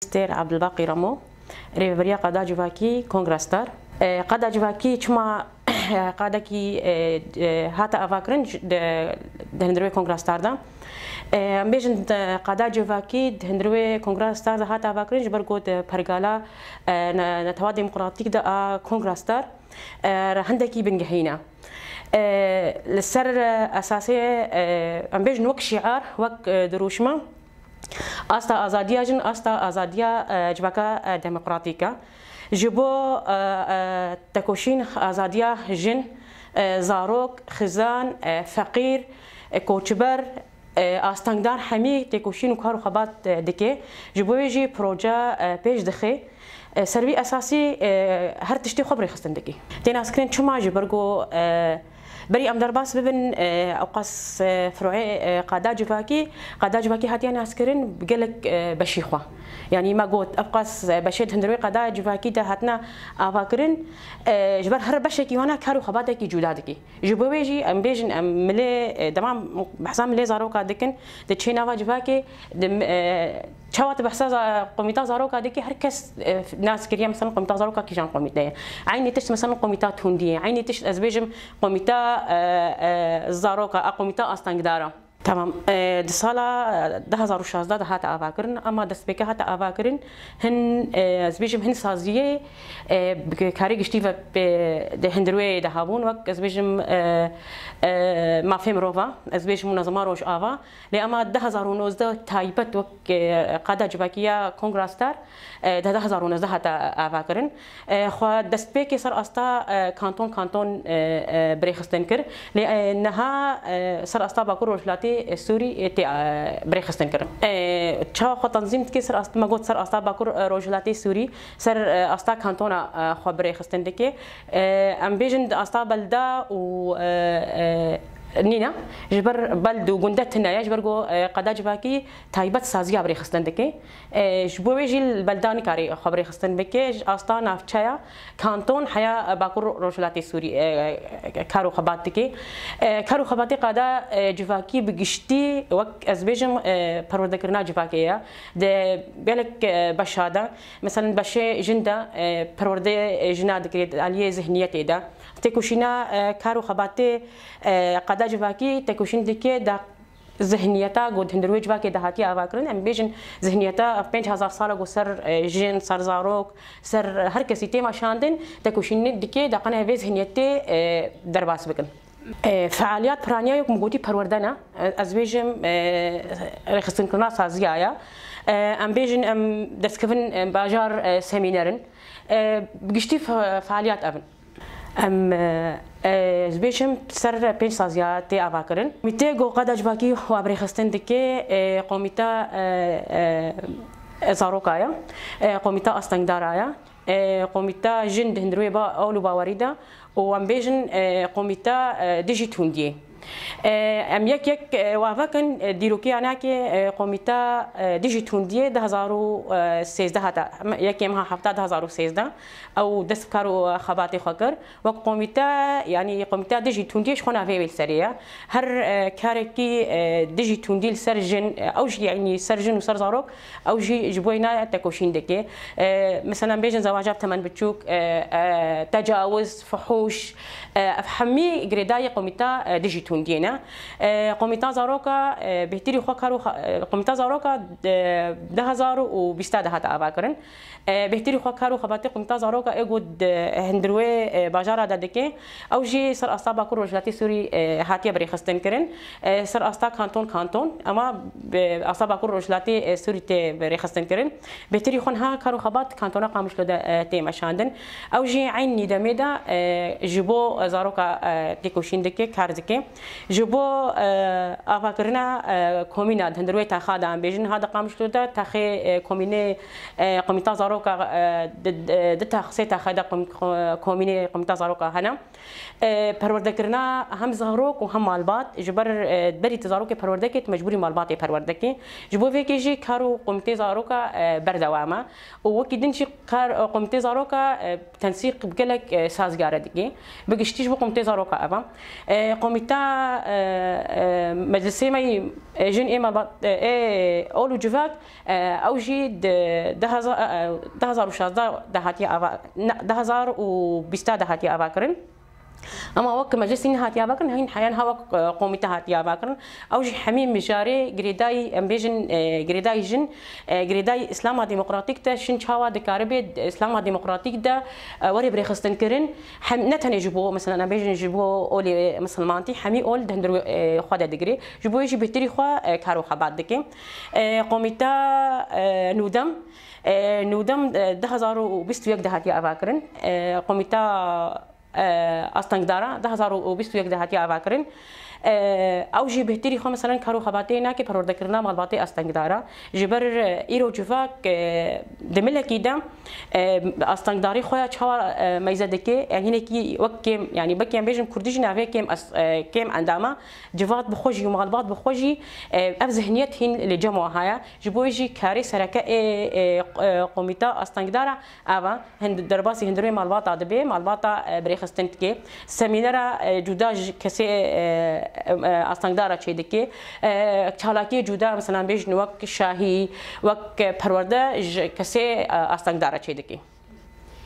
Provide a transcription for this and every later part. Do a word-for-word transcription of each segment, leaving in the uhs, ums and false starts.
Stêr Ebdulbaqî Remo, rêveberiya Qada Civakî, Kongra Star. E, Qada Civakî çima qadekî, e, e, hate avakirin ji, de, di hundirê Kongra Star de. E, em bêjin, de, Qada Civakî di hundirê Kongra Star de hate avakirin ji ber ku di pergala, e, ne-, netewa demokratîk de a Kongra Star, e, re hindekî bingehî ne. E, li ser, e, esasê, e, em bêjin wek şiar, wek, e, dirûşme, asta azadiya jin, asta azadiya, e, civaka, e, demokratîk e. Ji bo, e, e, tekoşîn azadiya jin, e, zarok, xizan, e, feqîr, e, koçber, e, astengdar hemî têkoşîn û kar û xebat, e, dike. Ji bo wê jî proje, e, pêş dixe. E, ser vî esasî, e, her tiştê xwe bi rêxistin dike. Tê naskirin çima? Ji ber ku, e, berî em derbas bibin, e, ewqas, e, firoyê, e, qada civakî, qada civakî hatiye naskirin bi gelek, e, beşî xwe. Yanî me got, ewqas, e, beşê di hundirê qada civakî de hatine avakirin, e, ji ber her beşekî wana kar û xebatekî cuda dike. Ji bo wê jî em bêjin, em milê, e, dema behsa milê zaroka dikin, diçê nava civakê, di, e, çawa tu behsa za-, komîta zaroka dikî, her kes, e, nas kiriye, mesela komîta zaroka kîjan komîte ye. Eynî tişt, mesela komîta tundî ye. Eynî tişt ez bêjim komîta, e, e, zaroka, a komîta astengdara. Tamam. E, di sala, e, du hezar û şazdeh de hate avakirin, ama destpêke hate avakirin hin, e, ez bêjim hin saziyê, e, bi karê giştî ve, e, di hundirwê de hebûn, wek ez bêjim, e, e, mafê mirova, ez bêjim munezema Rojava. Lê ama du hezar û nozdeh taybet wek, e, qada civakî ya Kongra Star, e, di du hezar û nozdeh hate avakirin. E, xwe destpêkê ser asta, e, kanton kanton, e, e, birêxistin kir. Lê, e, niha, e, ser asta Bakur Rojhilatê, e, Sûrî, e, tê, e, birêxistin kirin. E, çawa xwe tenzîm dike ser asta, me got ser asta Bakur, e, Rojhilatê Sûrî, ser, e, asta kantona, e, xwe birêxistin dike. E, em bêjin di asta belda û, e, e, nîne. Ji ber beld û gunde tune ye, ji ber ku, e, qada civakî taybet saziya birêxistin dike. E, ji bo wê jî li belda nikare xwe birêxistin bike, ji asta navçeya kanton heya Bakur Rojhilatê Sûrî, e, e, kar û xebat dike. E, kar û xebatê qada, e, civakî bi giştî, wek ez bêjim, e, perwerdekirina civakê ye. Di gelek, e, beşa de, mesela beşê jin de, e, perwerdeyê jina dikirê di aliyê zihniyetê de. Têkoşîna, e, kar û xebatê, e, qada civakî têkoşîn dike da zihniyeta ku di hundirê civakê de hatiye avakirin, em bêjin zihniyeta pênc hezar sala ku ser, e, jin, ser zarok, ser her kesî tê meşandin, têkoşînê dike da qene vê zihniyetê, e, derbas bikin. E, fealiyat piraniya yok min gotî perwerde ne. E, ez bêjim, e, rêxistinkirina saziya ye. E, em bêjin em destkevin, e, bajar, e, semînerin. E, bi giştî fe-, fealiyat evin. Em, e, e, ez bêjim ser pênc saziya tê avakirin. Mîtê ku qada civakî wa birêxistin dike, e, komîta, e, e, zaroka ye, e, komîta astengdara ye, e, komîta jin di hundirê ba ewl û bawerî de û em bêjin, e, komîta, e, dijî tundiyê. E, em yek yek, e, wa vekin, e, dîrokiya nakê, e, komîta, e, dijî tundiyê du hezar û sêzdeh hata, em, yekê meha hefta du hezar û sêzdeh, ew dest bi kar û xebatê xwe kir. Wek komîte, yanî komîteya dijî tundiyê ji xwe navê wê li serê ye. Her, e, karekî, e, dijî tundî li ser jin, e, ew jî, yanî ser jin û ser zarok, ew jî ji bo wê ne tekoşîn dike. E, mesela bêjin zewaca bi temen biçûk, e, e, tecawiz, fuhûş, e, ev hemî girêdayî komîta, e, dijî tundiyê ne. E, komîta zaroka, e, bêhtirî xwe kar û xa-, e, komîta zaroka, e, du hezar û bîst de hate avakirin. E, bêhtirî xwe kar û xebatê Komîta Zaroka ê ku di hundirwê, e, bajara de dike, ew jî ser asta Bakur Rojhilatê Sûrî, e, hatiye birêxistin kirin. E, ser asta kanton kanton, ema bi asta Bakur Rojhilatê, e, Sûrî tê birêxistin kirin. Bêhtirî xwe niha kar û xebat kantona Qamişlo de, e, tê meşandin. Ew jî eynî demê de, e, ji bo zaroka, e, têkoşîn dike, kar dike. Ji bo, e, avakirina, e, komîna di hundirwê taxa de em bêjin, niha di Qamişlo de taxê, e, komînê, e, Komîta Zaroka, e, di, di, di tax, sê taxe de kom-, ko-, komînê Komîta Zaroka hene. E, perwerdekirina hem zarok û hem malbat, ji ber, e, berî tu zarokê perwerde kê, tu mecbûrî malbatê perwerde kê. Ji bo vê yekê jî kar û Komîtê Zaroka, e, berdewam e. Û wekî din jî kar, e, Komîtê Zaroka, e, tensîq bi gelek, e, sazgare dike. Bi giştî ji bo Komîtê Zaroka ev e. E, Komîta e, e, meclisê me yî, e, jin ê malbat, e, ê ol û civak, e, ew jî di du hezar, e, du hezar û şazdeh de hatiye ava, ne, du hezar û bîst de hatiye avakirin. Ama wek meclisî nehatiye avakirin, hîn heyan ha wek, e, komîte hatiye avakirin. Ew jî hemî mijarê girêdayî, em bêjin, e, girêdayî jin, e, girêdayî Îslama Demokratîk de şin çawa dikaribê Îslama Demokratîk de, e, were birêxistin kirin. Hem, ne tenê ji bo, mesela, em bêjin ji bo olê misilmantî, hemî ol di hundir, e, xwe de digirê. Ji bo wê jî bêhtirî xwe, e, kar û xebat dike. E, komîta, e, nûdem, e, nûdem, e, du hezar û bîst û yek de hatiye avakirin. E, komîta, e, astengdara du hezar û bîst û yek de hatiye avakirin. E, ew jî bêhtirî xwe, meselen, kar û xebatê nake perwerdekirina malbatê astengdara. Ji ber, e, îro civak, e, di milekî de, e, astengdarî xwe ya çawa, e, meyze dike, e, hinekî wek kêm, yanî wek em bêjin kurdî jî navê kêm as-, e, kêm endama, civat bi xwe jî û malbat bi xwe jî, e, ev zihniyet hîn li cem wan haya. Ji bo wê jî karê sereke ê, e, e, komîta astengdara ava, hind-, derbasî hundirê malbata dibe, malbata, e, birêxistin dike. Semînera, e, cuda ji kesê, e, e, e, astengdara çêdike. E, çalakiyê cuda, mesela bêjin wek şahî, wek, e, perwerde ji kesê, e, astengdara çêdike.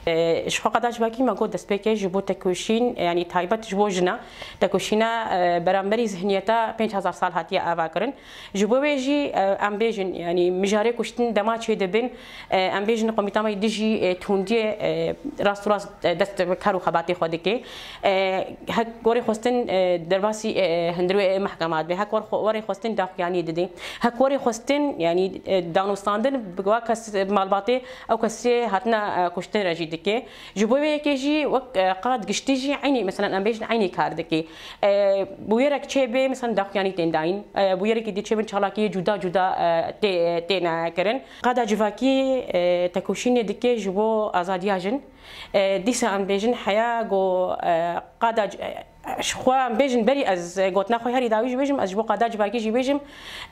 E, ji xwe qada civakî me got destpêkê ji bo tekoşîn, yanî taybet ji bo jina, tekoşîna, e, beramberî zihniyeta pênc hezar sal hatiye avakirin. Ji bo wê jî, e, em bêjin, yanî mijarê kuştin dema çêdibin, e, em bêjin komîta me dijî, e, tundiyê, e, rast û rast, e, dest bi kar û xebatê xwe dike. E, hek werê xwestin, e, derbasî, e, hundirê mehkema dibe, hek wer xwe-, werê xwestin daxuyanî didin. Hek werê xwestin, yanî, e, danûstandin bi wa kes malbatê, ew kesê hatina, e, kuştin re jî dike. Ji bo wê yekê jî wek, e, qad giştî jî eynî, mesela em bêjin eynî kar dike. E, bûyerek çêbê, mesela daxuyanî tên dayîn. E, bûyerekî dî çêbin çalakiyê cuda cuda, e, tê, têne kirin. Qada civakî, e, tekoşînê dike ji bo azadiya jin. E, dîsa em bêjin heya ku, e, qada c-, e, ji xwe em bêjin berî ez gotina xwe herî dawî jî bêjim, ez ji bo qada civakî jî bêjim.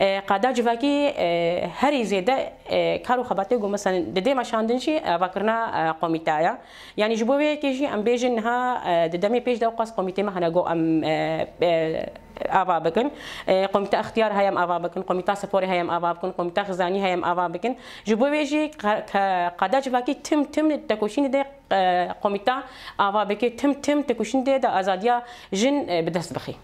E, qada civakî, e, herî zêde, e, kar û xebatê ku mesela didê meşandin jî, e, avakirina, e, komîtaya. Yanî ji bo vê yekê jî em bêjin niha, e, di demê pêş de ewqas komîtê me hene ku em, e, e, ava bikin. E, komîta extiyar heye em ava bikin, komîta sporê heye em ava bikin, komîta xizanî heye em ava bikin. Ji bo vê jî qe-, qe-, qada civakî tim tim tekoşînê de, e, komîta ava bike, tim tim tekoşînê de, de azadiya jin, e, bi dest bixî.